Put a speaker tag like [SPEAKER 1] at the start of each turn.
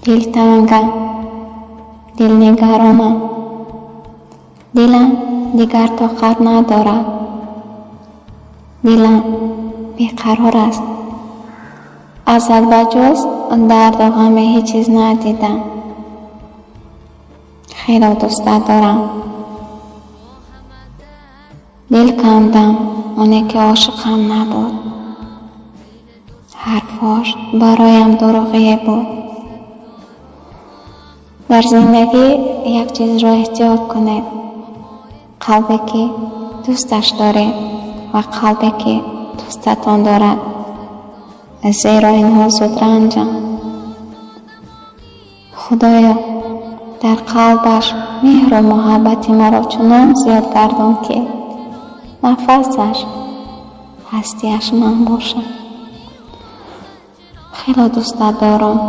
[SPEAKER 1] Дилтангам, дилнигаронам. Дилам дигар тоқат надорад. Дилам беқарор аст. Аз ба ҷуз дарду ғаме ҳеҷ чиз надидам. Хело дӯстат дорам. Дил кандам, оне ки ошиқам набуд. Ҳарфош бароям дурӯғие буд. Дар зиндагӣ як чизро эҳтиёт кунед: қалбе, ки дӯсташ доред, ва қалбе, ки дӯстатон дорад, зеро инҳо зудранҷанд. Худоё, дар қалбаш меҳру муҳаббати маро чунон зиёд гардон, ки нафасаш, ҳастиаш ман бошад. Хело дӯстат дорам.